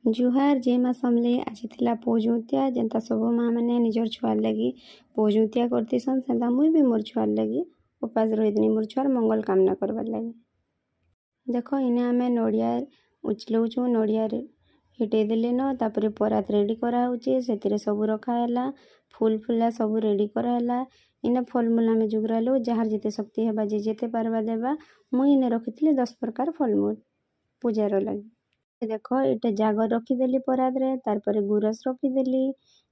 ଜୁହାର, ଜୟ ମା ସମଲେଇ। ଆଜି ଥିଲା ପୋଜୁତିଆ। ଯେନ୍ତା ସବୁ ମା ମାନେ ନିଜର ଛୁଆର୍ ଲାଗି ପୋଜୁତିଆ କରିଥିସନ୍, ସେନ୍ତା ମୁଇଁ ବି ମୋର୍ ଛୁଆର୍ ଲାଗି ଉପାସ ରହିଥିନି, ମୋର୍ ଛୁଆର୍ ମଙ୍ଗଳ କାମନା କରବାର୍ ଲାଗି। ଦେଖ, ଇନେ ଆମେ ନଡ଼ିଆ ଉଚଲଉଛୁଁ। ନଡ଼ିଆରେ ଫିଟେଇ ଦେଲେନ। ତାପରେ ପରାତ ରେଡ଼ି କରାହଉଛେ। ସେଥିରେ ସବୁ ରଖା ହେଲା, ଫୁଲ୍ ଫୁଲା ସବୁ ରେଡ଼ି କରାହେଲା। ଇନେ ଫଲମୂଲ ଆମେ ଯୁଗରାଲୁ। ଯାହାର ଯେତେ ଶକ୍ତି ହେବା, ଯେ ଯେତେ ପାରବା ଦେବା। ମୁଇଁ ଇନେ ରଖିଥିଲି 10 ପ୍ରକାର ଫଲମୂଲ ପୂଜାର ଲାଗି। ଦେଖ, ଏଇଟା ଜାଗର ରଖିଦେଲି ପରାତରେ, ତାରପରେ ଗୁରସ ରଖିଦେଲି,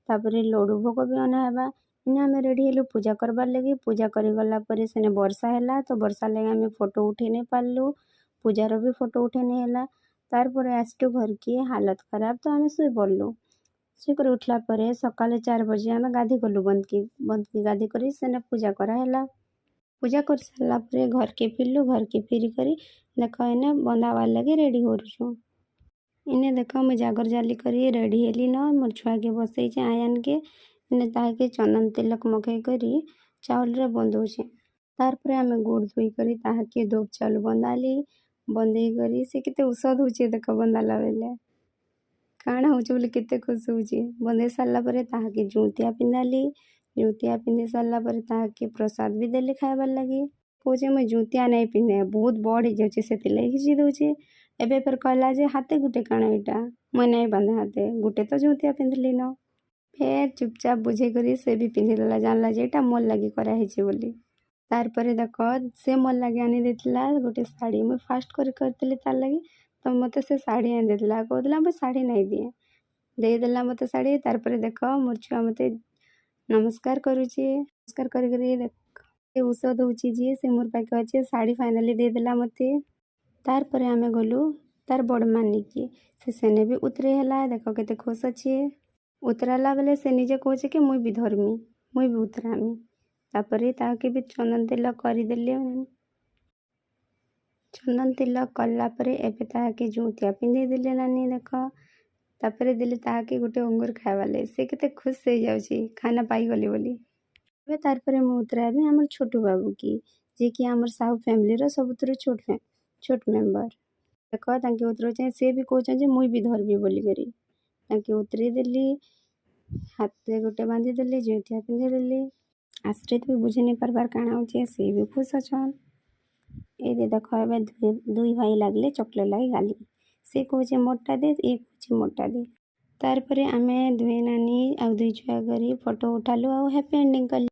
ତାପରେ ଲଡ଼ୁ ଭୋଗ ବି ଅନା ହେବା। ଇନେ ଆମେ ରେଡ଼ି ହେଲୁ ପୂଜା କରବାର୍ ଲାଗି। ପୂଜା କରିଗଲା ପରେ ସେନେ ବର୍ଷା ହେଲା ତ ବର୍ଷା ଲାଗି ଆମେ ଫଟୋ ଉଠେଇ ନାଇଁ ପାରଲୁ, ପୂଜାର ବି ଫଟୋ ଉଠେଇ ନାଇଁ ହେଲା। ତାରପରେ ଆସିଲୁ ଘରକି, ହାଲତ ଖରାପ ତ ଆମେ ଶୋଇ ପଡ଼ଲୁ। ଶୋଇକରି ଉଠଲା ପରେ ସକାଳେ 4 ବଜେ ଆମେ ଗାଧି ଗଲୁ ବନ୍ଦକି। ବନ୍ଦକି ଗାଧି କରି ସେନେ ପୂଜା କରାହେଲା। ପୂଜା କରି ସାରିଲା ପରେ ଘରକେ ଫିରଲୁ। ଘରକେ ଫିରି କରି ଦେଖ, ଏନେ ବନ୍ଧାବାର୍ ଲାଗି ରେଡ଼ି କରୁଛୁଁ। ଇନେ ଦେଖ, ମୁଇଁ ଜାଗର ଜାଲି କରି ରେଡ଼ି ହେଲି ନ। ମୋର୍ ଛୁଆକେ ବସେଇଛେ, ଆୟାନକେ। ଇନେ ତାହାକେ ଚନ୍ଦନ ତିଲକ ମଖେଇ କରି ଚାଉଲରେ ବନ୍ଧଉଛେ। ତାରପରେ ଆମେ ଗୋଡ଼ ଧୋଇ କରି ତାହାକେ ଧୂପ ଚାଉଲ ବନ୍ଧାଲି। ବନ୍ଧେଇ କରି ସେ କେତେ ଔଷଧ ହଉଛେ ଦେଖ, ବନ୍ଧାଲା ବେଲେ କାଣା ହଉଛେ ବୋଲି କେତେ ଖୁସି ହଉଛେ। ବନ୍ଧେଇ ସାରିଲା ପରେ ତାହାକେ ଜୁଁତିଆ ପିନ୍ଧାଲି। ଜୁଁତିଆ ପିନ୍ଧି ସାରିଲା ପରେ ତାହାକେ ପ୍ରସାଦ ବି ଦେଲି ଖାଇବାର୍ ଲାଗି। କହୁଛେ, ମୁଇଁ ଜୁଁତିଆ ନାଇଁ ପିନ୍ଧେ, ବହୁତ ବଡ଼ ହେଇଯାଉଛେ, ସେଥିର୍ଲାଗି ଖିଚି ଦଉଛେ। ଏବେ ଫେର୍ କହିଲା ଯେ ହାତେ ଗୁଟେ କାଣା ଏଇଟା, ମୁଇଁ ନାଇଁ ବାନ୍ଧେ ହାତେ, ଗୁଟେ ତ ଜୁଁତିଆ ପିନ୍ଧଲି ନ। ଫେର୍ ଚୁପଚାପ ବୁଝେଇ କରି ସେ ବି ପିନ୍ଧିଦେଲା। ଜାଣିଲା ଯେ ଏଇଟା ମୋର୍ ଲାଗି କରାହେଇଛି ବୋଲି। ତାରପରେ ଦେଖ, ସେ ମୋର୍ ଲାଗି ଆନି ଦେଇଥିଲା ଗୋଟେ ଶାଢ଼ୀ। ମୁଇଁ ଫାଷ୍ଟ କରି କରିଥିଲି ତାର୍ ଲାଗି ତ ମୋତେ ସେ ଶାଢ଼ୀ ଆଣି ଦେଇଥିଲା। କହୁଥିଲା, ମୁଇଁ ଶାଢ଼ୀ ନାଇଁ ଦିଏ, ଦେଇଦେଲା ମୋତେ ଶାଢ଼ୀ। ତାରପରେ ଦେଖ, ମୋର୍ ଛୁଆ ମୋତେ ନମସ୍କାର କରୁଛି। ନମସ୍କାର କରି କରି ଦେଖ, ଔଷଧ ହଉଛି ଯିଏ ସେ ମୋର୍ ପାଖେ ଅଛି। ଶାଢ଼ୀ ଫାଇନାଲି ଦେଇଦେଲା ମୋତେ। ତାରପରେ ଆମେ ଗଲୁ ତାର୍ ବଡ଼ ମାନିକି। ସେ ସେନେ ବି ଉତରେଇ ହେଲା। ଦେଖ, କେତେ ଖୁସ୍ ଅଛି। ଉତରାଲା ବେଲେ ସେ ନିଜେ କହୁଛେ କି ମୁଇଁ ବି ଧରମି, ମୁଇଁ ବି ଉତରାମି। ତାପରେ ତାହାକେ ବି ଚନ୍ଦନ ତିଲକ କରିଦେଲେ। ଚନ୍ଦନ ତିଲକ କଲା ପରେ ଏବେ ତାହାକେ ଜୁଁତିଆ ପିନ୍ଧେଇ ଦେଲେ ନାନୀ, ଦେଖ। ତାପରେ ଦେଲେ ତାହାକେ ଗୋଟେ ଅଙ୍ଗୁର ଖାଇବାର୍ ଲାଗି। ସେ କେତେ ଖୁସି ହେଇଯାଉଛି, ଖାନା ପାଇଗଲି ବୋଲି। ଏବେ ତାରପରେ ମୁଁ ଉତରାବି ଆମର ଛୋଟୁ ବାବୁ କି, ଯିଏକି ଆମର ସାହୁ ଫ୍ୟାମିଲିର ସବୁଥିରୁ ଛୋଟ ଛୋଟ ମେମ୍ବର। ଦେଖ, ତାଙ୍କେ ଉତରଉଛେ। ସେ ବି କହୁଛନ୍ ଯେ ମୁଇଁ ବି ଧରବି ବୋଲିକରି। ତାଙ୍କେ ଉତରେଇ ଦେଲି, ହାତରେ ଗୋଟେ ବାନ୍ଧିଦେଲି, ଜୁଁତିଆ ପିନ୍ଧେଇଦେଲି। ଆଶ୍ରିତ ବି ବୁଝି ନାଇଁ ପାରବାର୍ କାଣା ହଉଛେ, ସେ ବି ଖୁସ୍ ଅଛନ୍। ଏଇ ଦେଖ, ଏବେ ଦୁଇ ଭାଇ ଲାଗଲେ ଚକୋଲେଟ୍ ଲାଗି ଗାଲି। ସେ କହୁଛେ ମୋରଟା ଦେ, ଇଏ କହୁଛେ ମୋରଟା ଦେ। ତାରପରେ ଆମେ ଦୁହେଁ ନାନୀ ଆଉ ଦୁଇ ଛୁଆ କରି ଫଟୋ ଉଠାଲୁ ଆଉ ହ୍ୟାପି ଏଣ୍ଡିଂ କଲି।